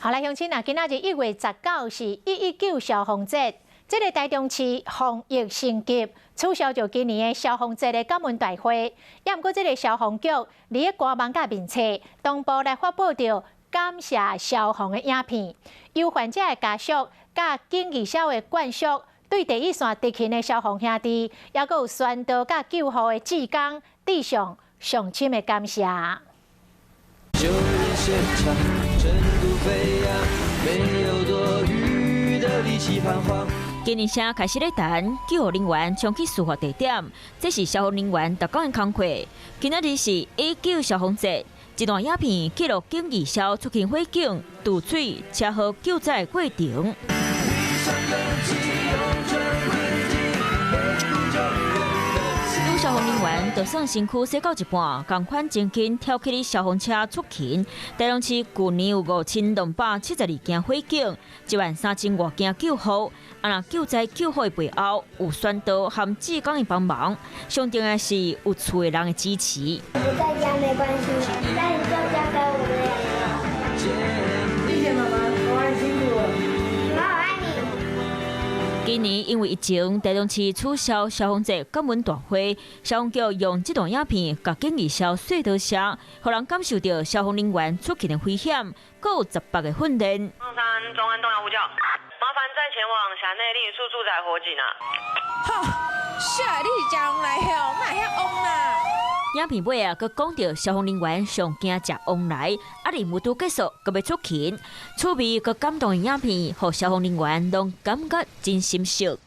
好來，鄉親啊，今仔日1月19是119消防節，這个台中市防疫升級，取消著今年的消防節的感恩大會。也毋過，這个消防局佇咧官網佮面冊同步來發布著感謝消防的影片，由患者的家屬佮警義消的眷屬，對第一線執勤的消防兄弟，抑閣有宣導佮救護的志工，致上上深的感謝。救援現場，塵土飛揚，沒有多餘的力氣彷徨。今年聲開始咧等救護人員衝去事發地點，這是消防人員逐工的工課。今仔日是119消防節，一段影片記錄警義消出勤火警、渡水、車禍救災的過程。女消防人員就算身軀洗到一半，仝款真緊跳起咧消防車出勤。台中市舊年有5672件火警，1萬3千外件救護。啊，若救災救護的背後有宣導和志工的幫忙，上重要是有厝的人的支持。不在家沒關係，但你就交給我們兩個。謝謝媽媽，我愛辛苦了。媽，我愛你。今年因為疫情，台中市取消消防節感恩大會，消防局用這段影片，共警義消說多謝，予人感受著消防人員出勤的危險，閣有18個訓練。鳳山中安東陽呼叫，麻煩再前往轄內另一處住宅火警啊！吼，小你是食旺來吼，哪會遐旺啦？影片尾啊，閣講著消防人員上驚食旺來，啊，任務拄結束，閣欲出勤，趣味閣感動的影片，予消防人員攏感覺真心適。